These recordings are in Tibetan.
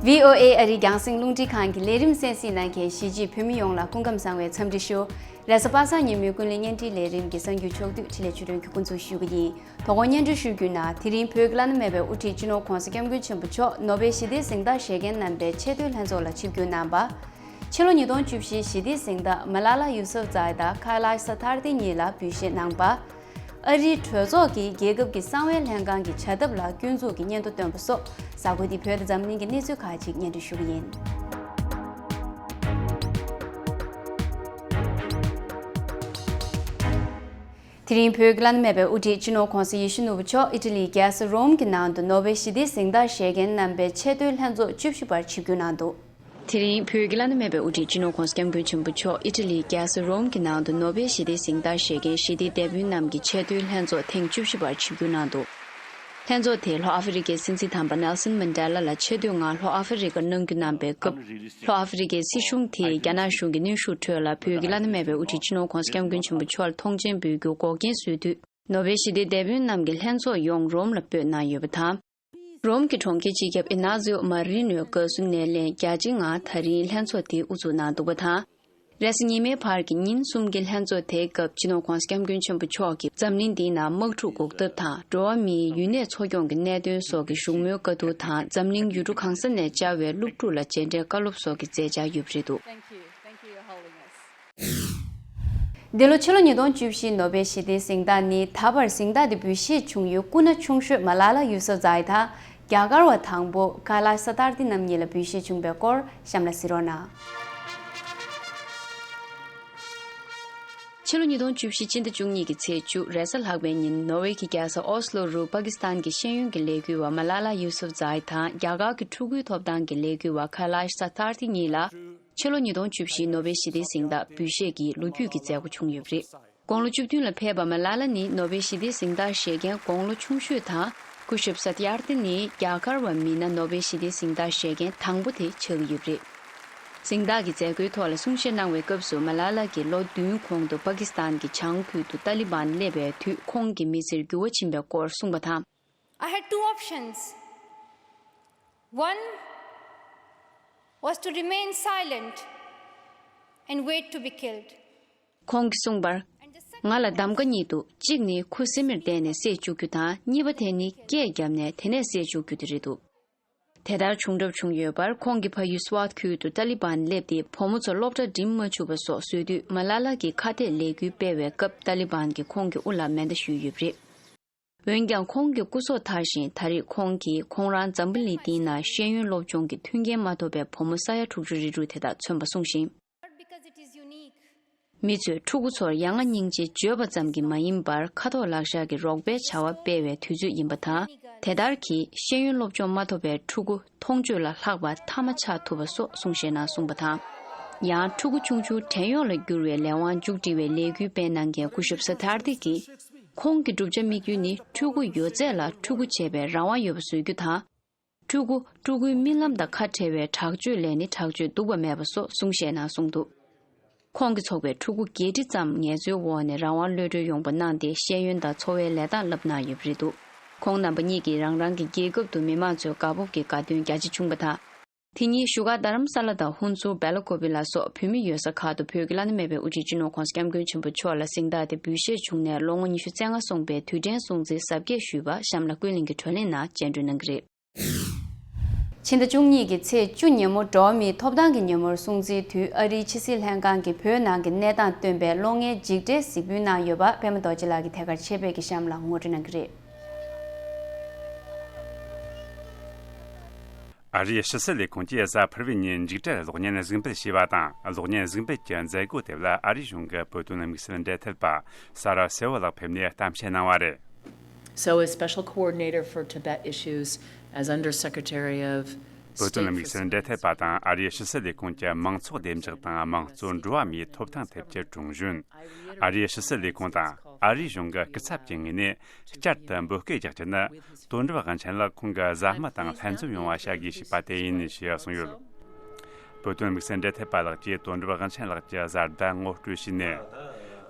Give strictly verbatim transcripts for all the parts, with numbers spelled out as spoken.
བྷི་ཨོ་ཨེ་ཨ་རིའི་རྒྱང་སྲིང་རླུང་འཕྲིན་ཁང་གི་ལས་རིམ་གསན་གཟིགས་གནང་མཁན་གཞིས་བྱེས་བོད་མི་ཡོངས་ལ་སྐུ་ཁམས་བཟང་བའི་འཚམས་འདྲི་ཞུ། རེས་གཟའ་པ་སངས་ཉིན་མོའི་ཀུན་གླེང་བརྙན་འཕྲིན་ལས་རིམ་གྱི་གསར་འགྱུར་ཕྱོགས་བསྡུས་འཕྲིན་ལས་ཆོས་སྒྲོན་གྱིས་སྐུ་འཚོགས་ཞུ་གི་ཡིན། དོ་དགོང་བརྙན་འཕྲིན་ཞུ་རྒྱུ་ན། དེ་རིང་བོད་ཀྱི་བླ་ན་མེད་པའི་དབུ་ཁྲིད་སྤྱི་ནོར་༧གོང་ས་༧སྐྱབས་མགོན་ཆེན་པོ་མཆོག་ནོ་བེལ་ཞི་བདེའི་གཟེངས་རྟགས་བཞེས་མཁན་རྣམ་པའི་ཆེ་བསྟོད་ལྷན་ཚོགས་ལ་ཆིབས་བསྒྱུར་གནང་བ། ཕྱི་ལོ་ཉིས་སྟོང་བཅུ་བཞིའི་ཞི་བདེའི་གཟེངས་རྟགས་མ་ལ་ལ་ཡུ་སུབ་ཛཱ་ཡེ་དང་ཁ་ལཱཤ་སཏཱར་ཏི་གཉིས་ལ་འབུལ་བཞེས་གནང་བ། ཨ་རིའི་གྲོས་ཚོགས་ཀྱིས་རྒྱལ་ཁབ་ཀྱི་གསང་བའི་ལྷན་ཁང་གི་བྱ་ཐབས་ལ་སྐྱོན་འཛུགས་ཀྱི་སྙན་ཐོ་བཏོན་པ་སོགས། གཟའ་འཁོར་འདིའི་བོད་དང་འཛམ་གླིང་གི་གནས་ཚུལ་ཁག་ཅིག་སྙན་སྒྲོན་ཞུ་གི་ཡིན། དེ་རིང་བོད་ཀྱི་བླ་ན་མེད་པའི་དབུ་ཁྲིད་སྤྱི་ནོར་༧གོང་ས་ཡིད་བཞིན་ནོར་བུ་མཆོག་ཨི་ཊ་ལིའི་རྒྱལ་ས་རོམ་གྱི་ནང་དུ་ནོ་བེལ་ཞི་བདེའི་གཟེངས་རྟགས་བཞེས་མཁན་རྣམ་པའི་ཆེ་བསྟོད་ལྷན་ཚོགས་བཅུ་བཞི་པར་ཆིབས་བསྒྱུར་གནང་འདུག་དེ་རིང་བོད་ཀྱི་བླ་ན་མེད་པའི་དབུ་ཁྲིད་སྤྱི་ནོར་༧གོང་ས་༧སྐྱབས་མགོན་ཆེན་པོ་མཆོག་ཨི་ཊ་ལིའི་རྒྱལ་ས་རོམ་གྱི་ནང་དུ་ནོ་བེལ་ཞི་བདེའི་གཟེངས་རྟགས་བཞེས་མཁན་ཞི་བདེའི་དེད་དཔོན་རྣམས་ཀྱི་ཆེ་བསྟོད་ལྷན་ཚོགས་ཐེངས་བཅུ་བཞི་པར་ཆིབས་བསྒྱུར་གནང་འདུག་ལྷན་ཚོགས་དེས་ལྷོ་ཨ་ཧྥེ་རི་ཁའི་སྲིད་འཛིན་དམ་པ་ནེལ་སོན་མན་ཌེ་ལ་ལ་ཆེ་བསྟོད་ངང་ལྷོ་ཨ་ཧྥེ་རི་ཁར་གནང་རྒྱུ་གནང་པའི་སྐབས། ལྷོ་ཨ་ཧྥེ་རི་ཁའི་སྲིད་གཞུང་དེས་རྒྱ་ནག་གཞུང་གི་གནོན་ཤུགས་ཁྲོད་ལ་བོད་ཀྱི་བླ་ན་མེད་པའི་དབུ་ཁྲིད་སྤྱི་ནོར་༧གོང་ས་༧སྐྱབས་མགོན་ཆེན་པོ་མཆོག་ལ་མཐོང་མཆན་འབུལ་རྒྱུ་འགོག་རྐྱེན་བཟོས་དུས། ནོ་བེལ་ཞི་བདེའི་དེད་དཔོན་རྣམས་ཀྱིས་ལྷན་ཚོགས་ཡོངས་རོམ་ལ་སྤོས་གནང་ཡོད་པ་དང་། རོམ་གྱི་གྲོང་ཁྱེར་སྤྱི་ཁྱབ་ཨི་ན་ཛིའོ་མ་རི་ནོའི་དགའ་བསུ་སྣེ་ལེན་རྒྱ་ཆེའི་ངང་ད་རིང་ལྷན་ཚོགས་དེ་དབུ་འཛུགས་གནང་འདུག་པ་དང་། རེས་གཟའ་ཉི་མའི་བར་གྱི་ཉིན་གསུམ་གྱི་ལྷན་ཚོགས་དེའི་སྐབས་སྤྱི་ནོར་༧གོང་ས་༧སྐྱབས་མགོན་ཆེན་པོ་མཆོག་གིས་འཛམ་གླིང་འདིའི་ནང་དམག་འཁྲུག་འགོག་ཐབས་དང་འགྲོ་བ་མིའི་ཡུལ་གནས་འཚོ་སྐྱོང་གི་གནད་དོན་སོགས་ཀྱི་བཞུགས་མོལ་བཀའ་བསྡུར་དང་འཛམ་གླིང་ཡུལ་གྲུ་གང་ས་ནས་བཅར་བའི་སློབ་ཕྲུག་ལ་མཇལ་འཕྲད་བཀའ་སློབ་སོགས་ཀྱི་མཛད་འཆར་ཡོད་པ་རེད་འདུག Thank you. Thank you, Your Holiness. འདི་ལོ་ཕྱི་ལོ་ཉིས་སྟོང་བཅུ་བཞི་ནོ་བེལ་ཞི་བདེའི་གཟེངས་རྟགས་ནི་ད་བར་གཟེངས་རྟགས་འདི་འབུལ་བཞེས་བྱུང་ཡུལ་སྐུ་ན་ཆུང་ཤོས་མ་ལ་ལ་ཡུ་སུབ་ཛཱ་ཡེ་དང་རྒྱ་གར་བ་དང་པོ་ཁ་ལཱཤ་སྟཱར་ཏི་རྣམ་གཉིས་ལ་འབུལ་བཞེས་བྱུང་བའི་སྐོར་གཤམ་ལ་གཟིགས་རོགས་གནང་། ཕྱི་ལོ་ཉིས་སྟོང་བཅུ་བཞི་སྤྱི་ཟླ་བཅུ་གཉིས་ཀྱི་ཚེས་བཅུ་རེས་གཟའ་ལྷག་པའི་ཉིན་ནོར་ཝེ་གི་རྒྱལ་ས་ཨོ་སི་ལོ་རུ་པ་ཀི་སི་ཐན་གྱི་ཤེས་ཡོན་གྱི་ལས་འགུལ་བ་མ་ལ་ལ་ཡུ་སུབ་ཛཱ་ཡེ་དང་རྒྱ་གར་གྱི་ཕྲུ་གུའི་ཐོབ་ཐང་གི་ལས་འགུལ་བ་ཁ་ལཱཤ་སྟཱར་ཏི་གཉིས་ལ། ཕྱི་ལོ་ཉིས་སྟོང་བཅུ་བཞིའི་ནོ་བེལ་ཞི་བདེའི་གཟེངས་རྟགས་འབུལ་བཞེས་ཀྱི་ལོ་རྒྱུས་ཀྱི་མཛད་སྒོ་བྱུང་ཡོད་པ་རེད། དགུང་ལོ་བཅུ་བདུན་ལ་ཕེབས་པ་མ་ལ་ལ་ནི་ནོ་བེལ་ཞི་བདེའི་གཟེངས་རྟགས་བཞེས་མཁན་དགུང་ལོ་ཆུང་ཤོས་དང་། སྐུ་ཞབས་སཏ་ཡར་ཏི་ནི་རྒྱ་གར་བ་མི་སྣ་ནོ་བེལ་ཞི་བདེའི་གཟེངས་རྟགས་བཞེས་མཁན་དང་པོ་དེ་ཆགས་ཀྱི་ཡོད་པ་རེད། གཟེངས་རྟགས་ཀྱི་མཛད་སྒོའི་ཐོག་ལ་གསུང་བཤད་གནང་བའི་སྐབས་སུ་མ་ལ་ལ་གིས་ལོ་བདུན་གོང་དུ་པ་ཀི་སི་ཐན་གྱི་བྱང་ཁུལ་དུ་ཏཱ་ལི་བན་སླེབས་པའི་དུས་ཁོང་གི་མི་ཚེར་འགྱུར་བ་ཕྱིན་པའི་སྐོར་གསུངས་པ་དང་། I had two options. One was to remain silent and wait to be killed. ཁོང་གིས་གསུངས་པར། ང་ལ་གདམ་ག་གཉིས་འདུག་གཅིག་ནི་ཁོ་སེམས་མེར་བསྡད་ནས་བསད་བཅུག་རྒྱུ་དང་གཉིས་པ་དེ་ནི་སྐད་བརྒྱབ་ནས་དེ་ནས་བསད་བཅུག་རྒྱུ་དེ་རེད་འདུག་དེ་ལྟར་བྱུང་གྲབས་བྱུང་ཡོད་པར་ཁོང་གིས་ཕ་ཡུལ་སི་ཝཱཏ་ཁུལ་དུ་ཏཱ་ལི་བན་སླེབས་ཏེ་བུ་མོ་ཚོ་སློབ་གྲྭ་འགྲིམ་མ་བཅུག་པ་སོགས་བཟོས་དུས་མ་ལ་ལ་གིས་ཁ་གཏད་ལས་འགུལ་སྤེལ་བའི་སྐབས་ཏཱ་ལི་བན་གྱིས་ཁོང་གི་དབུ་ལ་མེ་མདའ་གཞུས་ཡོད་པ་རེད། འོན་ཀྱང་ཁོང་གི་སྐུ་སྲོག་ཐར་ཞིང་ད་རེས་ཁོང་གིས་ཁོང་རང་འཛམ་བུ་གླིང་འདིའི་ནང་ཤེས་ཡོན་སློབ་སྦྱོང་གི་མཐུན་རྐྱེན་མ་ཐོབ་པའི་བུ་མོ་ས་ཡ་དྲུག་ཅུ་རེ་དྲུག་དེ་དག་མཚོན་པ་གསུངས་ཤིང་། མི་ཚོས་ཕྲུ་གུ་ཚོར་ཡ་ང་སྙིང་རྗེ་བརྗོད་པ་ཙམ་གྱིས་མ་ཡིན་པར་ཁ་ཐོག་ལག་བཞག་གི་རོགས་པའི་བྱ་བ་སྤེལ་བའི་དུས་ཚོད་ཡིན་པ་དང་། དེ་ལྟར་གྱིས་ཤེས་ཡོན་སློབ་སྦྱོང་མ་ཐོབ་པའི་ཕྲུ་གུ་མཐོང་ཆོས་ལ་ལྷག་པ་མཐའ་མ་ཆགས་ཐུབ་པ་སོགས་གསུང་བཤད་གནང་གསུངས་པ་དང་། ཡང་ཕྲུ་གུ་ཆུང་ཆུང་བྲན་གཡོག་ལ་བསྒྱུར་བའི་ལས་དབང་མཇུག་སྒྲིལ་བའི་ལས་འགུལ་སྤེལ་གནང་མཁན་སྐུ་ཞབས་སཏ་ཡར་ཏི་གིས། ཁོང་གི་བསྒྲུབ་བྱ་དམིགས་ཡུལ་ནི་ཕྲུ་གུ་ཡོད་ཚད་ལ་ཕྲུ་གུ་བྱེད་པའི་རང་དབང་ཡོད་པ་བཟོ་རྒྱུ་དང་། ཕྲུ་གུ་ཕྲུ་གུའི་རྨི་ལམ་དང་ཁ་བྲལ་བའི་དྲག་སྤྱོད་ལས་ནི་དྲག་སྤྱོད་སྡུག་པ་མེད་པ་སོགས་གསུང་བཤད་གནང་གསུངས་འདུག་ཁོང་གིས་ཚོགས་པའི་ཕྲུ་གུ་བརྒྱད་ཁྲི་ཙམ་ངལ་རྩོལ་འོག་ནས་རང་དབང་གློད་གྲོལ་ཡོང་པ་གནང་སྟེ་ཤེས་ཡོན་དང་འཚོ་བའི་ལས་རྟགས་བསླབ་གནང་ཡོད་པ་རེད་འདུག་ཁོང་རྣམ་པ་གཉིས་ཀྱིས་རང་རང་གི་རྒྱལ་ཁབ་ཏུ་མི་མང་ཚོའི་དགའ་སྤོབས་ཀྱི་དགའ་སྟོན་རྒྱ་ཆེ་བྱུང་བ་དང་། དེ་ཉིན་བཞུགས་སྒར་རྡ་རམ་ས་ལ་དང་ཧུན་སུར་སྦེ་ལ་ཀོ་བི་ལ་སོགས་བོད་མི་ཡོད་ས་ཁག་ཏུ་བོད་ཀྱི་བླ་ན་མེད་པའི་དབུ་ཁྲིད་སྤྱི་ནོར་༧གོང་ས་༧སྐྱབས་མགོན་ཆེན་པོ་མཆོག་ལ་གཟེངས་རྟགས་དེ་འབུལ་བཞེས་བྱུང་ནས་ལོ་ངོ་ཉི་ཤུ་རྩ་ལྔ་སོང་པའི་དུས་དྲན་སྲུང་བརྩིའི་གཟབ་རྒྱས་ཞུས་པ་གཤམ་ལ་ཀུན་གླེང་གི་བགྲོ་གླེང་ནང་སྤྱན་སྤྲོ་གནང་གི་རེད། ཕྱི་ཟླ་བཅུ་གཉིས་ཀྱི་ཚེས་བཅུ་ཉིན་མོ་འགྲོ་བ་མིའི་ཐོབ་ཐང་གི་ཉིན་མོར་སྲུང་བརྩིའི་དུས་ཨ་རིའི་ཕྱི་སྲིད་ལྷན་ཁང་གིས་བོད་ནང་གི་གནས་སྟངས་སྟོན་པའི་གློག་བརྙན་འཇིགས་བྲལ་གཟིགས་འབུལ་གནང་ཡོད་པ་པད་མ་རྡོ་རྗེ་ལགས་ཀྱིས་ཐད་ཀར་ཆེད་ཕེབས་ཀྱི་གཤམ་ལ་ངོ་སྤྲོད་གནང་གི་རེད། ཨ་རིའི་ཕྱི་སྲིད་ལས་ཁུངས་ཀྱིས་གཟའ་ཕུར་བུའི་ཉིན་འཇིགས་བྲལ་གློག་བརྙན་གཟིགས་འབུལ་བྱས་པ་དང་། གློག་བརྙན་གཟིགས་འབུལ་གྱི་མཛད་སྒོ་དེ་ལ་ཨ་རིའི་གཞུང་གི་བོད་དོན་དམིགས་བསལ་འབྲེལ་མཐུད་པ་ས་ར་སེ་བོ་ལགས་ཕེབས་ནས་གཏམ་བཤད་གནང་བ་རེད། So, as Special Coordinator for Tibet Issues, as Undersecretary of བོད་དོན་དམིགས་བསལ་འབྲེལ་མཐུད་པ་དང་ཨ་རིའི་ཕྱི་སྲིད་ལས་ཁུངས་ཀྱི་མང་ཚོགས་བདེ་འཇགས་དང་དམངས་གཙོ་འགྲོ་བ་མིའི་ཐོབ་ཐང་ཐད་ཀྱི་དྲུང་གཞོན། ཨ་རིའི་ཕྱི་སྲིད་ལས་ཁུངས་དང་ཨ་རིའི་གཞུང་གི་སྐུ་ཚབ་ཀྱི་ངོས་ནས། བསྐྱར་དུ་འབོད་སྐུལ་རྒྱག་རྒྱུ་ནི། དོན་གྲུབ་དབང་ཆེན་ལགས་ཁོང་གི་བཟའ་མི་དང་ལྷན་འཛོམས་ཡོང་བ་བྱ་དགོས་ཞེས་པ་དེ་ཡིན་ཞེས་གསུངས་ཡོད། བོད་དོན་དམིགས་བསལ་འབྲེལ་མཐུད་པ་ལགས་ཀྱིས་དོན་གྲུབ་དབང་ཆེན་ལགས་ཀྱི་བཟའ་ཟླ་ངོ་སྤྲོད་བྱས་ནས།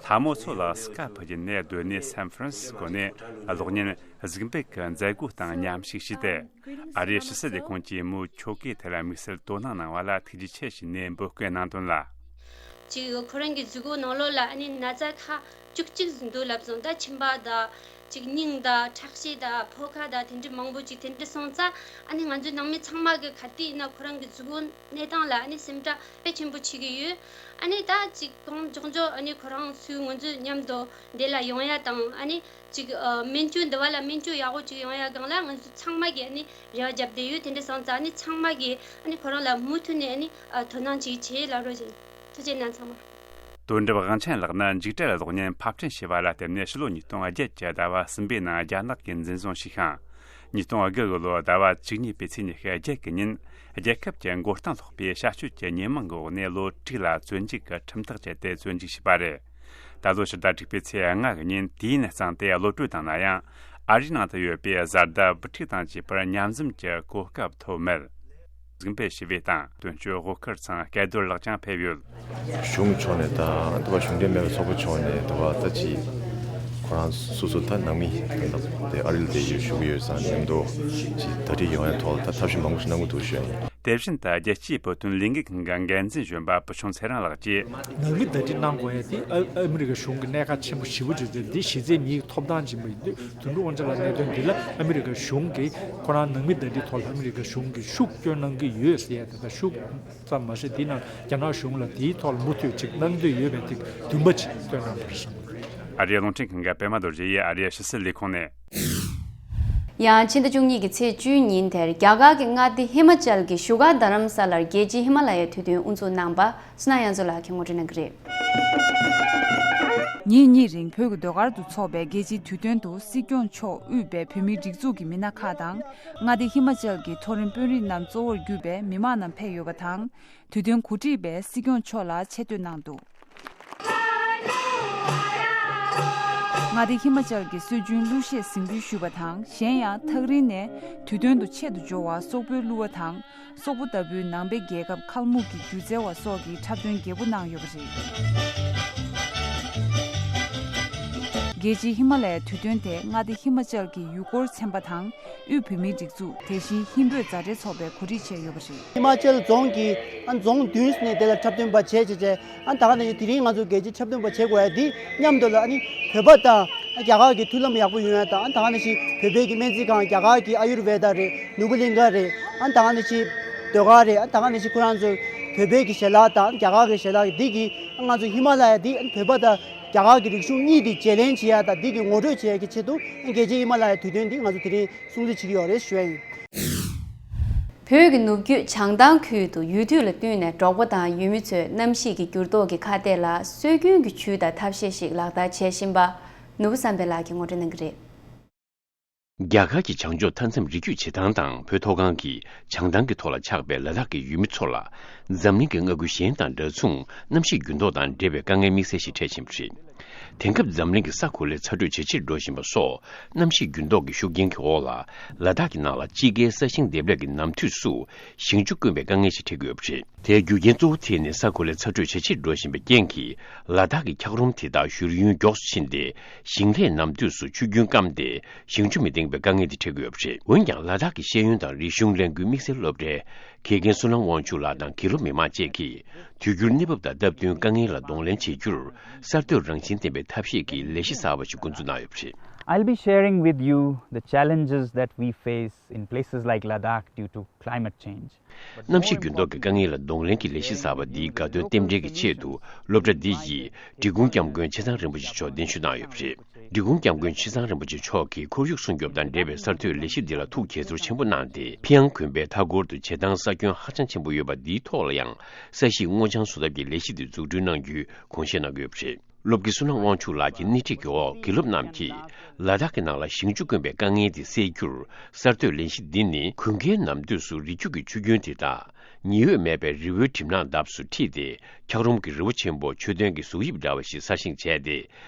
ལྷ་མོ་མཚོ་ལ་སྐ་ཕུལ་རྒྱུ་ནས་སྡོད་གནས་སན་ཧྥ་རན་སི་སྐོ་ནས་གློག་བརྙན་ གཟིགས་འབུལ་གྱི་མཛད་སྒོ་སྟེང་མཉམ་ཞུགས་བྱས་ཏེ། ཨ་རིའི་ཕྱི་སྲིད་ལས་ཁུངས་ཀྱིས་མོའི་ཆོ་གའི་ཐད་ལ་དམིགས་བསལ་དོ་སྣང་གནང་བ་ལ་ཐུགས་རྗེ་ཆེ་ཞུས་ནས་འབོད་སྐུལ་གནང་དོན་ལ། ཅིག་ཁོ་རང་གི་མཛུབ་གུ་ནང་ལོགས་ལ་ཨ་ནི་ན་ཚ་ཁག་བཅུ་གཅིག་འདུག་ལབ་སོང་། ད་མཆིན་པ་དང་ཅིག་སྙིང་དང་ཁྲག་ཤེད་དང་ཕོ་ཁ་དང་དེ་འདྲ་མང་པོ་ཅིག་དེ་འདྲ་སོང་ཙང་ཨ་ནི་ང་ཚོ་ནང་མི་ཚང་མ་གི་ག་དུས་ཡིན་ན་ཁོ་རང་གི་མཛུབ་གུ་གནས་སྟངས་ལ་ཨ་ནི་སེམས་ཁྲལ་དཔེ་ཆེན་པོ་བྱེད་ཀྱི་ཡོད། ཨ་ནི་ད་ཅིག་གང་མགྱོགས་མགྱོགས་ཨ་ནི་ཁོ་རང་ཚོའི་ང་ཚོ་མཉམ་དུ་འདི་ལ་ཡོང་ཡ་དང་ཨ་ནི་ཅིག་ཨ་སྨན་བཅོས་འདི་བ་ལ་སྨན་བཅོས་ཡག་པོ་ཅིག་ཡོང་ཡ་སྒང་ལ་ང་ཚོ་ཚང་མ་གིས་ཨ་ནི་རེ་བ་བརྒྱབ་བསྡད་ཡོད། དེ་འདྲ་སོང་ཙང་ཨ་ནི་ཚང་མ་གིས་ཨ་ནི་ཁོ་རང་ལ་མུ་མཐུད་ནས་ཨ་ནི་ཨ་དོ་སྣང་ཅིག་བྱེད་ལབ་རོགས་བྱེད། ཐུགས་རྗེ་གནང་ཚང་མ། དོན་གྲུབ་དབང་ཆེན་ལགས་ནི་མཇུག་འབྲས་གློག་བརྙན་ཕབ་སྐྲུན་བྱས་པ་ལ་བརྟེན་ནས་ཕྱི་ལོ་ཉིས་སྟོང་བརྒྱད་ཀྱི་ཟླ་བ་གསུམ་པའི་ནང་རྒྱ་ནག་གིས་འཛིན་བཟུང་བྱས་ཤིང་། ཉིས་སྟོང་དགུ་གི་ལོའི་ཟླ་བ་བཅུ་གཉིས་པའི་ཚེས་ཉི་ཤུ་རྒྱལ་གྱི་ཉིན་རྒྱལ་ཁབ་ཀྱི་མགོ་རྟིང་སློག་པའི་བྱ་སྤྱོད་ཀྱི་ཉེས་མིང་གི་འོག་ནས་ལོ་དྲུག་ལ་བཙོན་འཇུག་གི་ཁྲིམས་ཐག་བཅད་དེ་བཙོན་འཇུག་བྱས་པ་རེད། ད་ལོ་ཕྱི་ཟླ་དྲུག་པའི་ཚེས་ལྔ་གི་ཉིན་དུས་ཡུན་གཙང་སྟེ་གློད་གྲོལ་བཏང་ན་ཡང་། ཨ་རིའི་ནང་དུ་ཡོད་པའི་བཟའ་ཟླ་བུ་ཕྲུག་དང་བཅས་པར་མཉམ་འཛོམས་ཀྱི་གོ་སྐབས་ཐོབ་མེད། གཟིགས་འབུལ་ཞུ་བའི་སྟེང་དོན་གཅོད་དབུ་དཀར་ཚང་སྐལ་རྡོར་ལགས་ཀྱང་ཕེབས་ཡོད། གཞུང་ཕྱོགས་ནས་དང་འདི་བ་གཞུང་འབྲེལ་མེད་པའི་ཚོགས་པ་ཕྱོགས་ནས་འདི་བ་ད་ཅི་ཁོ་རང་སོ་སོ་ད་ནང་མི་དེ་ཨ་རི་ལ་བསྡད་ཡོད་བཞུགས་ཡོད་ཙང་མཉམ་དུ་ཅི་གྲ་སྒྲིག་ཡོང་ཡ་ཐོག་ལ་ད་ཐབས་ཤེས་མང་པོ་ཞིག་གནང་གི་འདུག་ཞུ་ཡ་ཡིན། དེ་བཞིན་དུ་རྒྱལ་སྤྱིའི་བོད་དོན་ལས་འགུལ་ཁང་གི་འགན་འཛིན་གཞོན་པ་བུ་ཆུང་ཚེ་རིང་ལགས་ཀྱིས། ནང་མི་ཟླ་སྒྲིལ་གནང་དགོས་ཡ་དེ་ཨ་ཨ་མི་རི་ཀ་གཞུང་གི་གནད་འགག་ཆེན་པོ་ཞེ་པོ་ཅིག་རེད། འདི་གཞི་རྩའི་མིའི་ཐོབ་ཐང་ཅིག་མ་ཡིན། དོན་གྲུབ་དབང་ཆེན་ལགས་གནད་དོན་འདི་ལ་ཨ་མི་རི་ཀ་གཞུང་གིས་ཁོ་རང་ནང་མི་ཟླ་སྒྲིལ་ཐོག་ལ་ཨ་མི་རི་ཀ་གཞུང་གིས་ཤུགས་སྐྱོན་གནང་གི་ཡོད་ཟེར་ཡ་དེ་དང་ཤུགས་ཙམ་མ་ཟད་དེའི་ནང་རྒྱ་ནག་གཞུང་ལ་དེའི་ཐོག་ལ་མུ་མཐུད་ཅིག་གནང་འདོད་ཡོད་པའི་དེ་འདུན་པ་ཅིག་བཏོན་གནང་བ་རེད། ཨ་རིའི་རླུང་འཕྲིན་ཁང་གི་པད་མ་རྡོ་རྗེ་ཡིས་ཨ་རིའི་ཕྱི་སྲིད་ལས་ཁུངས་ནས། ཡང་ཕྱི་ཟླ་བཅུ་གཉིས་ཀྱི་ཚེས་བཅུའི་ཉིན་དེར་རྒྱ་གར་གྱི་མངའ་སྡེ་ཧི་མ་ཅལ་གྱི་བཞུགས་སྒར་རྡ་རམ་ས་ལར་རྒྱལ་སྤྱིའི་ཧི་མ་ལ་ཡའི་དུས་སྟོན་དབུ་འཛུགས་གནང་པ་བསོད་ནམས་དབྱངས་མཚོ་ལགས་ཀྱིས་ངོ་སྤྲོད་གནང་གི་རེད། ཉིན་གཉིས་རིང་བོད་ཀྱི་ཟློས་གར་དུ་འཚོགས་པའི་རྒྱལ་སྤྱིའི་དུས་སྟོན་དུ་སྲིད་སྐྱོང་མཆོག་དབུས་པའི་བོད་མིའི་སྒྲིག་འཛུགས་ཀྱི་མི་སྣ་ཁག་དང་། མངའ་སྡེ་ཧི་མ་ཅལ་གྱི་མཐོ་རིམ་དཔོན་རིགས་རྣམས་གཙོ་བོར་གྱུར་པའི་མི་མང་རྣམས་ཕེབས་ཡོད་པ་དང་། དུས་སྟོན་གོ་སྒྲིག་པས་སྲིད་སྐྱོང་མཆོག་ལ་ཆེ་བསྟོད་གནང་འདུག་མངའ་སྡེ་ཧི་མ་ཅལ་གྱི་སྲོལ་རྒྱུན་གླུ་གཞས་གཟིགས་འབུལ་ཞུས་པ་དང་། གཞན་ཡང་ཐག་རིང་ནས་དུས་སྟོན་དུ་ཆེད་དུ་འབྱོར་བར་སོག་པོའི་གླུ་བ་དང་། སོག་པོ་ལྟ་བུའི་ནང་པའི་རྒྱལ་ཁབ་ཁལ་མུག་གི་སྒྱུ་རྩལ་བ་སོགས་ཀྱིས་འཁྲབ་སྟོན་རྒྱས་པོ་གནང་ཡོད་པ་རེད། རྒྱལ་སྤྱིའི་ཧི་མ་ལ་ཡའི་དུས་སྟོན་དེ་མངའ་སྡེ་ཧི་མ་ཅལ་གྱི་ཡུལ་སྐོར་ཚན་པ་དང་། དབུས་བོད་མིའི་སྒྲིག་འཛུགས། དེ་བཞིན་ཧིན་བོད་མཛའ་འབྲེལ་ཚོགས་པས་གོ་སྒྲིག་བྱས་ཡོད་པ་རེད། ཧི་མ་ཅལ་རྫོང་གི་ཨ་རྫོང་བདུན་ནས་དེ་ལ་འཁྲབ་སྟོན་པ་བྱས་བྱས་བྱས། ཨ་ད་ག་ནང་བཞིན་དེ་རིང་ང་ཚོ་རྒྱལ་སྤྱིའི་འཁྲབ་སྟོན་པ་བྱེད་དགོས་ཡ་འདི་མཉམ་དུ་ལ་ཨ་ནི་བོད་པ་དང་རྒྱ་གར་གྱི་མཐུན་ལམ་ཡག་པོ་ཡོང་ཡ་དང་། ཨ་ད་ག་ནང་བཞིན་བོད་པའི་གི་སྨན་རྩིས་ཁང་། རྒྱ་གར་གྱི་ཨ་ཡུར་ཝེ་ད་རེད། ནོར་བུ་གླིང་ག་རེད། ཨ་ད་ག་ནང་བཞིན་ཟློས་གར་རེད། ཨ་ད་ག་ནང་བཞིན་ཁོ་རང་ཚོ་བོད་པའི་གི་ཞལ་ལག་དང་རྒྱ་གར་གྱི་ཞལ་ལག་འདི་གི་ཨ་ང་ཚོ་ཧི་མ་ལ་ཡ་འདི་ཨ་བོད་པ་དང་རྒྱ་གར་གྱི་རིག་གཞུང་གཉིས་འདི་བརྗེ་ལེན་བྱེད་ཡ་དང་འདི་གི་ངོ་སྤྲོད་བྱེད་ཡ་གི་ཆེད་དུ་ཨ་རྒྱལ་སྤྱིའི་ཧི་མ་ལ་ཡ་དུས་སྟོན་འདི་ང་ཚོ་དེ་རིང་སྲུང་བརྩི་བྱེད་ཀྱི་ཡོད་རེད་ཞུ་ཡ་ཡིན། བོད་ཀྱི་ནུབ་རྒྱུད་བྱང་ཐང་ཁུལ་དུ་ཡུལ་དུས་ལ་བསྟུན་ནས་འབྲོག་པ་དང་ཡུལ་མི་ཚོས་གནམ་གཤིས་ཀྱི་འགྱུར་ལྡོག་གི་ཁ་གཏད་ལ་སྲོལ་རྒྱུན་གྱི་ཇུས་དང་ཐབས་ཤེས་ཤིག་ལག་བསྟར་བྱེད་བཞིན་པ། ནོར་བུ་བསམ་འཕེལ་ལགས་ཀྱིས་ངོ་སྤྲོད་གནང་གི་རེད། རྒྱ་གར་གྱི་བྱང་ཕྱོགས་མཐའ་མཚམས་རི་རྒྱུད་བྱེ་ཐང་དང་བོད་མཐོ་སྒང་གི་བྱང་ཐང་གི་ཐོག་ལ་ཆགས་པའི་ལ་དྭགས་ཀྱི་ཡུལ་མི་ཚོ་ལ་འཛམ་གླིང་གི་མངའ་ཁུལ་གཞན་དང་འདྲ་མཚུངས་གནམ་གཤིས་འགྱུར་ལྡོག་དང་འབྲེལ་བའི་དཀའ་ངལ་དམིགས་བསལ་ཞིག་འཕྲད་བཞིན་པ་རེད། དེང་སྐབས་འཛམ་གླིང་གི་ས་གོ་ལའི་ཚ་དྲོད་ཇེ་ཆེར་འགྲོ་བཞིན་པ་སོགས་གནམ་གཤིས་འགྱུར་ལྡོག་གི་ཤུགས་རྐྱེན་གྱི་འོག་ལ་ལ་དྭགས་ཀྱི་ནང་ལ་དཔྱིད་ཀའི་ས་ཞིང་འདེབས་ལས་ཀྱི་ནམ་དུས་སུ་ཞིང་ཆུ་དཀོན་པའི་དཀའ་ངལ་ཞིག་འཕྲད་ཀྱི་ཡོད་པ་རེད། དེའི་རྒྱུ་རྐྱེན་གཙོ་བོ་དེ་ནི་ས་གོ་ལའི་ཚ་དྲོད་ཇེ་ཆེར་འགྲོ་བཞིན་པའི་རྐྱེན་གྱིས་ལ་དྭགས་ཀྱི་འཁྱགས་རོམ་དེ་དག་བཞུར་ཡུན་མགྱོགས་སུ་ཕྱིན་ཏེ་ཞིང་ལས་ནམ་དུས་སུ་ཆུ་རྒྱུན་སྐམ་སྟེ་ཞིང་ཆུ་མི་ལྡེང་བའི་དཀའ་ངལ་དེ་འཕྲད་ཀྱི་ཡོད་པ་རེད། འོན་ཀྱང་ལ་དྭགས་ཀྱི་ཤེས་ཡོན་དང་རིག་གཞུང་ལས་འགུལ་དམིགས་བསལ་སློབ་གྲྭའི་དགེ་རྒན་བསོད་ནམས་དབང་ཕྱུག་ལགས་དང་དགེ་སློབ་མི་མང་བཅས་ཀྱིས་དུས་འགྱུར་གནས་བབ་དང་སྟབས་བསྟུན་དཀའ་ངལ་ལ་གདོང་ལེན་བྱེད་རྒྱུར་གསར་གཏོད་རང་བཞིན་ལྡན་པའི་ཐབས་ཤེས་ཀྱི་ལས་གཞི་གསར་བ་ཞིག་འགོ་འཛུགས་གནང་ཡོད་པ་རེད། I'll be sharing with you the challenges that we face in places like Ladakh due to climate change. གནམ་གཤིས་འགྱུར་ལྡོག་གི་དཀའ་ངལ་ལ་གདོང་ལེན་གྱི་ལས་གཞི་གསར་བ་འདིའི་དགའ་སྟོན་རྟེན་འབྲེལ་གྱི་ཆེད་དུ་སློབ་གྲྭ་འདི་ཡིས་འབྲི་གུང་སྐྱབས་མགོན་ཆེ་ཚང་རིན་པོ་ཆེ་མཆོག་གདན་ཞུ་གནང་ཡོད་པ་རེད། འབྲི་གུང་སྐྱབས་མགོན་ཆེ་ཚང་རིན་པོ་ཆེ་མཆོག་གིས་ཁོར་ཡུག་སྲུང་སྐྱོབ་དང་འབྲེལ་བའི་གསར་གཏོད་ལས་གཞི་འདི་ལ་ཐུགས་དགྱེས་ཚོར་ཆེན་པོ་གནང་སྟེ། ཕིང་ཡང་གུན་པའི་མཐའ་འཁོར་དུ་བྱེ་ཐང་ས་ཁྱོན་ཧ་ཅང་ཆེན་པོ་ཡོད་པ་འདིའི་ཐོག་ལ་ཡང་ས་གཞིས་སྔོ་ལྗང་བཟོ་ཐབས་ཀྱི་ལས་གཞི་འདི་འཛུགས་སྐྲུན་གནང་རྒྱུའི་དགོངས་བཞེས་གནང་གི་ཡོད་པ་རེད། སློབ་དགེ་བསོད་ནམས་དབང་ཕྱུག་ལགས་ཀྱི་སྣེ་ཁྲིད་ཀྱི་འོག་དགེ་སློབ་རྣམས་ཀྱིས་ལ་དྭགས་ཀྱི་ནང་ལ་ཞིང་ཆུ་དཀོན་པའི་དཀའ་ངལ་དེ་སེལ་རྒྱུར་གསར་གཏོད་ལས་གཞི་འདི་ནི་དགུན་ཁའི་ནམ་དུས་སུ་རི་རྒྱུད་ཀྱི་ཆུ་རྒྱུན་དེ་དག་ཉི་འོད་མེད་པའི་རི་བོའི་གྲིབ་ནག་འདབས་སུ་འཁྲིད་དེ་འཁྱགས་རོམ་གྱི་རི་བོ་ཆེན་པོ་མཆོད་རྟེན་གྱི་གཟུགས་དབྱིབས་འདྲ་བ་ཞིག་གསར་བཞེངས་བྱས་ཏེ། དེ་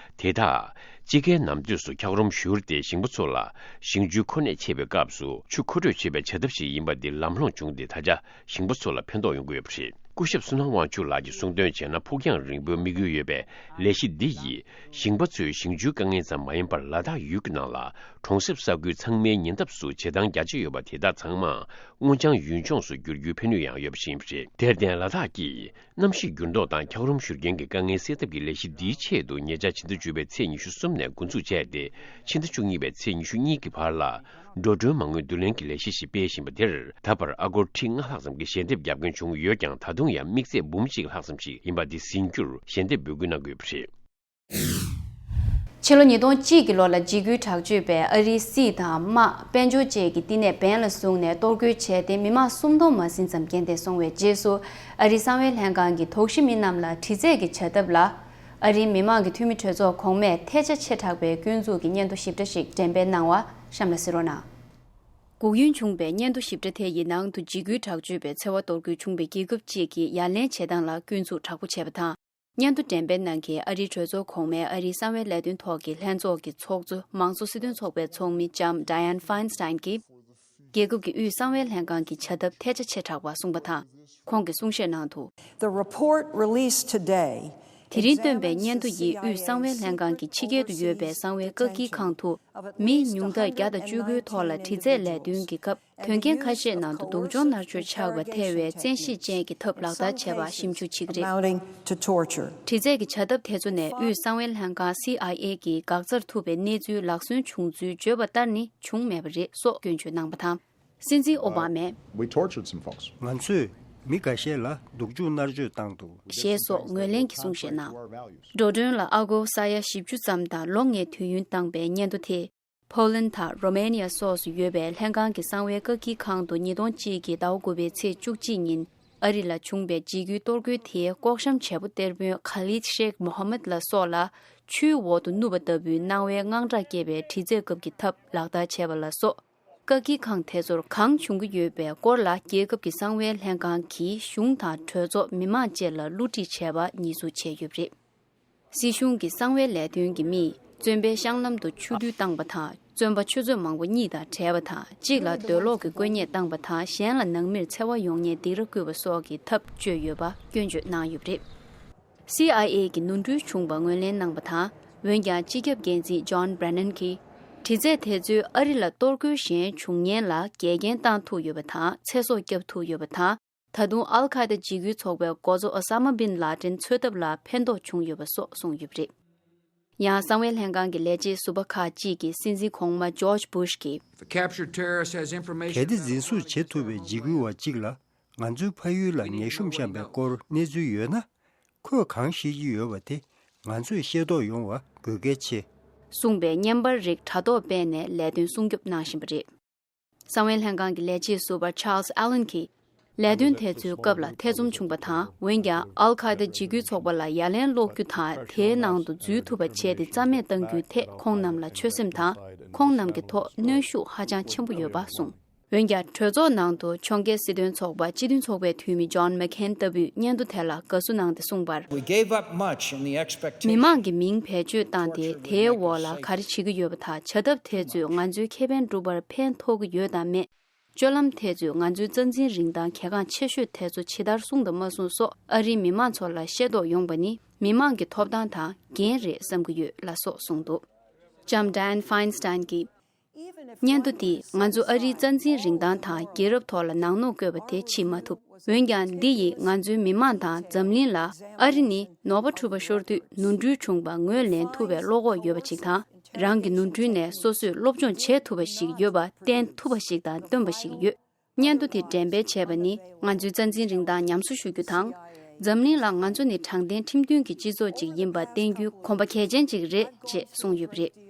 དག་དཔྱིད་ཀའི་ནམ་དུས་སུ་འཁྱགས་རོམ་བཞུར་ཏེ་ཞིང་པ་ཚོ་ལ་ཞིང་ཆུའི་མཁོ་གནད་ཆེ་བའི་སྐབས་སུ་ཆུ་མཁོ་སྤྲོད་བྱེད་པའི་བྱ་ཐབས་ཤིག་ཡིན་པ་འདི་ལམ་ལྷོང་བྱུང་སྟེ་ད་ཆ་ཞིང་པ་ཚོ་ལ་ཕན་ཐོགས་ཡོང་གི་ཡོད་པ་རེད། སྐུ་ཞབས་བསོད་ནམས་དབང་ཕྱུག་ལགས་ཀྱིས་གསུངས་དོན་བྱས་ན། ཕུགས་རྒྱང་རིང་པོའི་དམིགས་ཡུལ་ཡོད་པའི་ལས་གཞི་འདི་ཡིས་ཞིང་པ་ཚོའི་ཞིང་ཆུའི་དཀའ་ངལ་ཙམ་མ་ཡིན་པར། ལ་དྭགས་ཡུལ་གྱི་ནང་ལ་གྲོང་གསེབ་ས་ཁུལ་ཚང་མའི་ཉེ་འདབས་སུ་བྱེ་ཐང་རྒྱ་ཆེ་ཡོད་པ་དེ་དག་ཚང་མ་སྔོ་ལྗང་ཡུལ་ལྗོངས་སུ་བསྒྱུར་རྒྱུའི་ཕན་ནུས་ཡང་ཡོད་པ་ཞིག་ཡིན་པ་རེད། དེར་བརྟེན། ལ་དྭགས་ཀྱིས་གནམ་གཤིས་འགྱུར་ལྡོག་དང་འཁྱགས་རོམ་བཞུར་རྐྱེན་གྱི་དཀའ་ངལ་སེལ་ཐབས་ཀྱི་ལས་གཞི་འདིའི་ཆེད་དུ་ཉེ་ཆར་ཕྱི་ཟླ་བཅུ་པའི་ཚེས་ཉི་ཤུ་གསུམ་ནས་འགོ་འཛུགས་བྱས་ཏེ། ཕྱི་ཟླ་བཅུ་གཉིས་པའི་ཚེས་ཉི་ཤུ་གཉིས་ཀྱི་བར་ལ། འགྲོ་གྲོན་མ་དངུལ་བསྡུ་ལེན་གྱི་ལས་གཞི་ཞིག་སྤེལ་བཞིན་པ་དེར། ད་བར་ཨ་སྒོར་ཁྲི་ལྔ་ལྷག་ཙམ་གྱི་ཞལ་འདེབས་བརྒྱབ་མཁན་བྱུང་ཡོད་ཀྱང་། ད་དུང་ཡང་དམིགས་ཚད་འབུམ་གཅིག་ལྷག་ཙམ་ཞིག་ཡིན་པ་འདི་ཟིན་རྒྱུར་ཞལ་འདེབས་འབོད་སྐུལ་གནང་གི་ཡོད་པ་རེད། ཕྱི་ལོ་ཉིས་སྟོང་གཅིག་གི་ལོ་ལ་འཇིགས་སྐུལ་དྲག་སྤྱོད་པས་ཨ་རིའི་སྲིད་དང་དམག་དཔལ་འབྱོར་བཅས་ཀྱི་བསྟི་གནས་འབེན་ལ་བཟུང་ནས་གཏོར་རྒོལ་བྱས་ཏེ། མི་མང་སུམ་སྟོང་མ་ཟིན་ཙམ་རྐྱེན་འདས་སོང་བའི་རྗེས་སུ། ཨ་རིའི་གསང་བའི་ལྷན་ཁང་གིས་དོགས་གཞི་མི་རྣམས་ལ་དྲི་རྩད་ཀྱི་བྱ་ཐབས་ལ། ཨ་རིའི་མི་མང་གི་འཐུས་མི་གྲོས་ཚོགས་གོང་མས་ཐལ་ཆ་ཆེ་དྲགས་པའི་སྐྱོན་འཛུགས་ཀྱི་སྙན་ཐོ་ཞིབ་ཕྲ་ཞིག་འགྲེམས་སྤེལ་གནང་བ་གཤམ་ལ་གཟིགས་རོགས་གནང་། འགུག་ཡུན་བྱུང་བའི་སྙན་ཐོ་ཞིབ་ཕྲ་དེ་ཡི་ནང་དུ། འཇིགས་སྐུལ་དྲག་སྤྱོད་པའི་འཚེ་བ་གཏོར་རྒོལ་བྱུང་བའི་རྒྱལ་ཁབ་ཅིག་གི་ཡ་ལན་བྱེད་སྟངས་ལ་སྐྱོན་འཛུགས་དྲག་པོ་བྱས་པ་དང་། སྙན་ཐོ་འགྲེམས་སྤེལ་གནང་མཁན་ཨ་རིའི་གྲོས་ཚོགས་གོང་མའི་ཨ་རིའི་གསང་བའི་ལས་དོན་ཐོག་གི་ལྷན་ཚོགས་ཀྱི་ཚོགས་གཙོ། མང་གཙོ་སྲིད་དོན་ཚོགས་པའི་ཚོགས་མི་ལྕམ་Dianne Feinstein་གྱིས། རྒྱལ་ཁབ་ཀྱི་དབུས་གསང་བའི་ལྷན་ཁང་གི་བྱ་ཐབས་ཐལ་ཆ་ཆེ་དྲགས་པ་གསུངས་པ་དང་། ཁོང་གིས་གསུང་བཤད་ནང་དུ། The report released today དེ་རིང་བཏོན་པའི་སྙན་ཐོ་ཡིས་དབུས་གསང་བའི་ལྷན་ཁང་གི་ཕྱི་རྒྱལ་དུ་ཡོད་པའི་གསང་བའི་བཀག་སྐྱིལ་ཁང་དུ། མི་ཉུང་མཐར་བརྒྱ་དང་བཅུ་དགུའི་ཐོག་ལ་དྲི་རྩད་ལས་དོན་གྱི་སྐབས། དོན་རྐྱེན་ཁ་ཤས་ནང་དུ་སྡུག་སྦྱོང་མནར་གཅོད་ཆགས་པ་ཐེ་བའི་བཙན་ཤེད་ཅན་གྱི་ཐབས་ལག་བསྟར་བྱས་པ་ཞིབ་འཇུག་བྱེད་ཀྱི་རེད། Amounting to torture. དྲི་རྩད་ཀྱི་བྱ་ཐབས་དེ་ཚོ་ནས་དབུས་གསང་བའི་ལྷན་ཁང་CIA་གིས་འགག་རྩར་ཐུག་པའི་གནས་ཚུལ་ལག་སོན་བྱུང་ཚུལ་བརྗོད་པ་ལྟར་ནི་བྱུང་མེད་པ་རེད་སོགས་སྐྱོན་བརྗོད་གནང་བ་དང་། སྲིད་འཛིན་ཨོ་བྷ་མས། We tortured some folks. ང་ཚོས་མི་འགའ་ཤས་ལ་སྡུག་སྦྱོང་མནར་གཅོད་བཏང་འདུག་ཞེས་སོགས་ངོས་ལེན་གྱི་གསུང་བཤད་གནང་། འགྲོ་གྲོན་ལ་ཨ་སྒོར་ས་ཡ་བཞི་བཅུ་ཙམ་དང་ལོ་ལྔའི་དུས་ཡུན་བཏང་པའི་སྙན་ཐོ་དེ། ཕོ་ལན་དང་རོ་མེ་ནི་ཡ་སོགས་སུ་ཡོད་པའི་ལྷན་ཁང་གི་གསང་བའི་བཀག་སྐྱིལ་ཁང་དུ་ཉིས་སྟོང་གཅིག་གི་ཟླ་བ་དགུ་པའི་ཚེས་བཅུ་གཅིག་ཉིན་ཨ་རི་ལ་བྱུང་པའི་འཇིགས་སྐུལ་གཏོར་རྒོལ་དེའི་ལྐོག་གཤོམ་བྱེད་པོ་གཏེར་དཔོན་Khalid Sheikh Mohammed་ལ་སོགས་ལ་ཆུའི་འོག་ཏུ་བསྣུབས་པ་ལྟ་བུའི་སྣང་བའི་དངངས་སྐྲག་སྐྱེས་པའི་དྲི་རྩད་སྐབས་ཀྱི་ཐབས་ལག་བསྟར་བྱས་པ་ལ་སོགས། བཀག་སྐྱིལ་ཁང་དེ་ཚོར་གང་བྱུང་གི་ཡོད་པའི་སྐོར་ལ་རྒྱལ་ཁབ་ཀྱི་གསང་བའི་ལྷན་ཁང་གིས་གཞུང་དང་གྲོས་ཚོགས་མི་མང་བཅས་ལ་བསླུ་བྲིད་བྱས་པ་ཉེས་འཛུགས་བྱས་ཡོད་པ་རེད། སྲིད་གཞུང་གིས་གསང་བའི་ལས་དོན་གྱི་མིས་བཙོན་པའི་གཤང་ལམ་དུ་ཆུ་རྡུལ་བཏང་པ་དང་། བཙོན་པ་ཆུ་ཚོད་མང་པོ་གཉིད་དང་བྲལ་བ་དང་། གཅིག་ལ་འདོད་ལོག་གི་བཀོད་ཉེས་བཏང་པ་དང་། གཞན་ལ་ནང་མིར་འཚེ་བ་ཡོང་ཉེན་སྡིགས་ར་བསྐུལ་བ་སོགས་ཀྱི་ཐབས་སྤྱོད་ཡོད་པ་སྐྱོན་བརྗོད་གནང་ཡོད་པ་རེད། CIA་གི་ནོར་འཁྲུལ་བྱུང་བ་ངོས་ལེན་གནང་པ་དང་། འོན་ཀྱང་། སྤྱི་ཁྱབ་འགན་འཛིན་John Brennan་གྱིས། དྲི་རྩད་དེ་ཚོས་ཨ་རི་ལ་གཏོར་རྒོལ་གཞན་བྱུང་ཉེན་ལ་འགལ་རྐྱེན་བཏང་ཐུབ་ཡོད་པ་དང་། ཚེ་སྲོག་བསྐྱབས་ཐུབ་ཡོད་པ་དང་། ད་དུང་ཨལ་ཁ་ཡེ་ད་འཇིགས་སྐུལ་ཚོགས་པའི་འགོ་གཙོ་ཨོ་ས་མ་བིན་ལ་ཏིན་འཚོལ་ཐབས་ལ་ཕན་ཐོགས་བྱུང་ཡོད་པ་སོགས་གསུངས་ཡོད་པ་རེད། ཡང་། གསང་བའི་ལྷན་ཁང་གི་ལས་བྱེད་ཟུར་པ་ཁག་ཅིག་གིས་སྲིད་འཛིན་གོང་མ་George Bush་གྱིས། The captured terrorist has information གལ་ཏེ་འཛིན་བཟུང་བྱེད་ཐུབ་པའི་འཇིགས་སྐུལ་བ་གཅིག་ལ་ང་ཚོའི་ཕ་ཡུལ་ལ་ངན་ཤོམ་བཤམས་པའི་སྐོར་གནས་ཚུལ་ཡོད་ན། ཁོས་གང་ཤེས་ཀྱི་ཡོད་པ་དེ་ང་ཚོས་ཤེས་རྟོགས་ཡོང་བ་དགོས་གལ་ཆེ། གསུངས་པའི་བརྙན་པར་རིགས་དྲ་ཐོག་སྤེལ་ནས་ལས་དོན་སྲུང་སྐྱོབ་གནང་བཞིན་པ་རེད། གསང་བའི་ལྷན་ཁང་གི་ལས་བྱེད་ཟུར་པ་Charles Allen་གྱིས། ལས་དོན་དེ་ཚོའི་སྐབས་ལ་ཐེ་ཚོམ་བྱུང་པ་དང་། འོན་ཀྱང་། ཨལ་ཁ་ཡེ་ད་འཇིགས་སྐུལ་ཚོགས་པ་ལ་ཡ་ལན་སློག་རྒྱུ་དང་། དེའི་ནང་དུ་འཛུལ་ཐུབ་པ་བྱས་ཏེ་རྩ་མེད་གཏང་རྒྱུའི་ཐད་ཁོང་རྣམས་ལ་ཆོད་སེམས་དང་། ཁོང་རྣམས་ཀྱི་ཐོག་གནོན་ཤུགས་ཧ་ཅང་ཆེན་པོ་ཡོད་པ་གསུངས། འོན་ཀྱང་། གྲོས་ཚོགས་ནང་དུ་ཕྱོགས་འགལ་སྲིད་དོན་ཚོགས་པ་སྤྱི་མཐུན་ཚོགས་པའི་འཐུས་མི་John McCain་ལྟ་བུས་སྙན་ཐོ་དེ་ལ་དགའ་བསུ་གནང་སྟེ་གསུངས་པར། We gave up much in the expectation མི་མང་གི་མིང་བེད་སྤྱོད་བཏང་སྟེ། དེའི་འོག་ལ་ག་རེ་བྱེད་ཀྱི་ཡོད་པ་དང་། བྱ་ཐབས་དེ་ཚོས་ང་ཚོའི་ཁེ་ཕན་སྒྲུབ་པར་ཕན་ཐོགས་ཀྱི་ཡོད་དམ་མེད། སྤྱོད་ལམ་དེ་ཚོས་ང་ཚོའི་རྩ་འཛིན་རིན་ཐང་གལ་འགངས་ཆེ་ཤོས་དེ་ཚོ་ཇི་ལྟར་སྲུང་དང་མ་སྲུང་སོགས། ཨ་རིའི་མི་མང་ཚོ་ལ་ཤེས་རྟོགས་ཡོང་པ་ནི་མི་མང་གི་ཐོབ་ཐང་དང་འགན་རེད་བསམ་གྱི་ཡོད་ལ་སོགས་གསུངས་འདུག་ལྕམ་Dianne Feinstein་གྱིས། སྙན་ཐོ་འདིས་ང་ཚོ་ཨ་རིའི་རྩ་འཛིན་རིན་ཐང་དང་རྒྱལ་རབས་ཐོག་ལ་ནག་ནོག་བཀོད་པ་དེ་བྱེད་མ་ཐུབ། འོན་ཀྱང་། འདི་ཡིས་ང་ཚོའི་མི་མང་དང་འཛམ་གླིང་ལ། ཨ་རི་ནི་ནོར་བ་འཁྲུལ་པ་ཤོར་དུས་ནོར་འཁྲུལ་བྱུང་བ་ངོས་ལེན་ཐུབ་པའི་བློ་ཁོག་ཡོད་པ་ཞིག་དང་། རང་གི་ནོར་འཁྲུལ་ནས་སོ་སོས་སློབ་སྦྱོང་བྱེད་ཐུབ་པ་ཞིག་ཡོད་པ་བསྟན་ཐུབ་པ་ཞིག་དང་སྟོན་པ་ཞིག་ཡོད། སྙན་ཐོ་དེ་འགྲེམས་སྤེལ་བྱས་པ་ནི་ང་ཚོའི་རྩ་འཛིན་རིན་ཐང་ཉམས་གསོ་ཞུ་རྒྱུ་དང་། འཛམ་གླིང་ལ་ང་ཚོ་ནི་དྲང་བདེན་ཁྲིམས་མཐུན་གྱི་སྤྱི་ཚོགས་ཅིག་ཡིན་པ་བསྟན་རྒྱུའི་གོམ་པ་གལ་ཆེན་ཅིག་རེད་ཅེས་གསུངས་ཡོད་པ་རེད།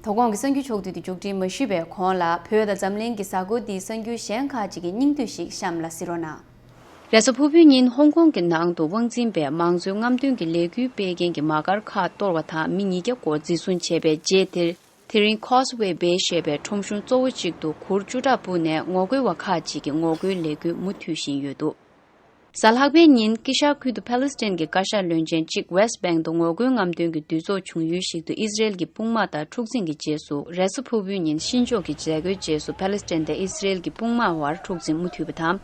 དོ་དགོང་གི་གསར་འགྱུར་ཕྱོགས་བསྡུས་དེ་མཇུག་སྒྲིལ་མ་ཞུས་པའི་གོང་ལ། བོད་དང་འཛམ་གླིང་གི་གཟའ་འཁོར་འདིའི་གསར་འགྱུར་གཞན་ཁག་ཅིག་གི་སྙིང་བསྡུས་ཤིག་གཤམ་ལ་གཟིགས་རོགས་གནང་། རེས་གཟའ་ཕུར་བུའི་ཉིན་ཧོང་ཀོང་གི་ནང་དུ་དབང་འཛིན་པས་མང་གཙོའི་རྔམ་སྟོན་གྱི་ལས་འགུལ་སྤེལ་མཁན་གྱི་མ་དཀར་ཁག་གཏོར་བ་དང་མི་ཉིས་བརྒྱ་སྐོར་འཛིན་བཟུང་བྱས་པའི་རྗེས་དེར། དེ་རིང་Causeway Bay་ཞེས་པའི་ཁྲོམ་གཞུང་གཙོ་བོ་གཅིག་ཏུ་གུར་བཅུ་ཕྲག་སྤུངས་ནས་ངོ་རྒོལ་བ་ཁག་ཅིག་གིས་ངོ་རྒོལ་ལས་འགུལ་མུ་མཐུད་བཞིན་ཡོད་འདུག་གཟའ་ལྷག་པའི་ཉིན་དཀྱིལ་ཤར་ཁུལ་དུ་ཕཱ་ལི་སི་ཐན་གྱི་བཀའ་ཤག་བློན་ཆེན་གཅིག་West Bank་དུ་ངོ་རྒོལ་རྔམ་སྟོན་གྱི་འདུས་ཚོགས་བྱུང་ཡུལ་ཞིག་ཏུ་ཨི་སི་རེལ་གྱི་དཔུང་དམག་དང་འཁྲུག་འཛིང་གི་རྗེས་སུ། རེས་གཟའ་ཕུར་བུའི་ཉིན་གཤིན་ཆོག་གི་མཛད་སྒོའི་རྗེས་སུ་ཕཱ་ལི་སི་ཐན་དང་ཨི་སི་རེལ་གྱི་དཔུང་དམག་དབར་འཁྲུག་འཛིང་མུ་མཐུད་པ་དང་།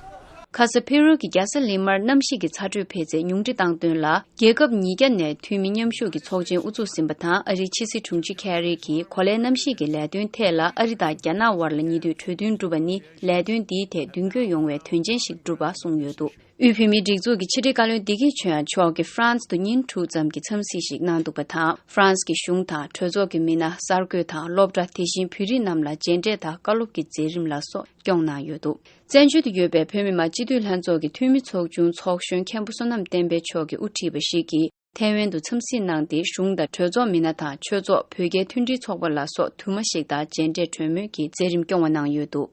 ཁ་ས་ཕེ་རུ་གི་རྒྱལ་ས་ལི་མར་གནམ་གཤིས་ཀྱི་ཚ་དྲོད་འཕེལ་ཚད་ཉུང་འཕྲི་བཏང་དོན་ལ། རྒྱལ་ཁབ་ཉིས་བརྒྱ་ནས་འཐུས་མི་མཉམ་ཞུགས་ཀྱི་ཚོགས་ཆེན་དབུ་འཛུགས་ཟིན་པ་དང་། ཨ་རིའི་ཕྱི་སྲིད་དྲུང་ཆེ་ཁེ་རི་གིས་གོ་ལའི་གནམ་གཤིས་ཀྱི་ལས་དོན་ཐད་ལ་ཨ་རི་དང་རྒྱ་ནག་དབར་ལ་ཉེ་དུས་གྲོས་མཐུན་གྲུབ་པ་ནི། ལས་དོན་འདིའི་ཐད་མདུན་སྐྱོད་ཡོང་བའི་དོན་ཆེན་ཞིག་གྲུབ་པ་གསུངས་ཡོད་འདུག་དབུས་བོད་མིའི་སྒྲིག་འཛུགས་ཀྱི་ཕྱི་དྲིལ་བཀའ་བློན་བདེ་སྐྱིད་ཆོས་དབྱངས་མཆོག་གིས་ཧྥ་རན་སི་དུ་ཉིན་དྲུག་ཙམ་གྱི་འཚམས་གཟིགས་ཤིག་གནང་འདུག་པ་དང་། ཧྥ་རན་སི་གི་གཞུང་དང་གྲོས་ཚོགས་ཀྱི་མི་སྣ། གསར་འགོད་དང་སློབ་གྲྭ། དེ་བཞིན་བོད་རིགས་རྣམས་ལ་མཇལ་འཕྲད་དང་བཀའ་སློབ་ཀྱི་མཛད་རིམ་ལ་སོགས་སྐྱོང་གནང་ཡོད་འདུག་བཙན་བྱོལ་དུ་ཡོད་པའི་བོད་མི་མང་སྤྱི་འཐུས་ལྷན་ཚོགས་ཀྱི་འཐུས་མི་ཚོགས་ཆུང་ཚོགས་གཞོན་མཁན་པོ་བསོད་ནམས་བསྟན་འཕེལ་མཆོག་གིས་དབུ་ཁྲིད་པ་ཞིག་གིས་ཐའེ་ཝན་དུ་འཚམས་གཟིགས་གནང་སྟེ། གཞུང་དང་གྲོས་ཚོགས་མི་སྣ་དང་། ཆོས་ཚོགས། བོད་རྒྱའི་མཐུན་སྒྲིལ་ཚོགས་པ་ལ་སོགས་དུ་མ་ཞིག་དང་མཇལ་འཕྲད་གྲོས་མོལ་གྱི་མཛད་རིམ་སྐྱོང་བ་གནང་ཡོད་འདུག་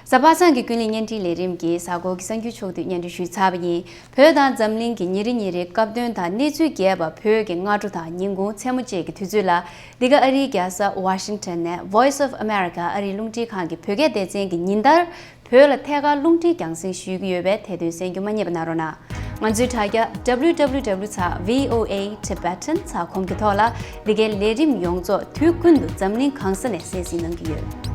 གཟའ་པ་སངས་ཀྱི་ཀུན་གླེང་བརྙན་འཕྲིན་ལས་རིམ་གྱིས་གཟའ་འཁོར་གྱི་གསར་འགྱུར་ཕྱོགས་བསྡུས་སྙན་སྒྲོན་ཞུས་ཚར་བ་ཡིན། བོད་དང་འཛམ་གླིང་གི་ཉིན་རེ་ཉིན་རེའི་སྐབས་དོན་དང་གནས་ཚུལ་རྒྱས་པ། བོད་ཀྱི་སྔ་དྲོ་དང་ཉིན་གུང་། མཚན་མོ་བཅས་ཀྱི་དུས་ཚོད་ལ། འདི་ག་ཨ་རིའི་རྒྱལ་ས་ཝ་ཤིང་ཊོན་ནས་Voice of America ཨ་རིའི་རླུང་འཕྲིན་ཁང་གི་བོད་སྐད་སྡེ་ཚན་གྱིས་ཉིན་ལྟར་བོད་ལ་ཐད་ཀར་རླུང་འཕྲིན་རྒྱང་སྲིང་ཞུ་གི་ཡོད་པས། དེ་དོན་གསན་རྒྱུ་མ་བསྙེལ་བ་གནང་རོགས་གནང་། ང་ཚོའི་དྲ་རྒྱ་W W W ཚེག་V O A Tibetan ཚེག་com གི་ཐོག་ལ་འདི་གའི་ལས་རིམ་ཡོངས་རྫོགས་དུས་ཀུན་ཏུ་འཛམ་གླིང་གང་ས་ནས་གསན་གཟིགས་གནང་གི་ཡོད།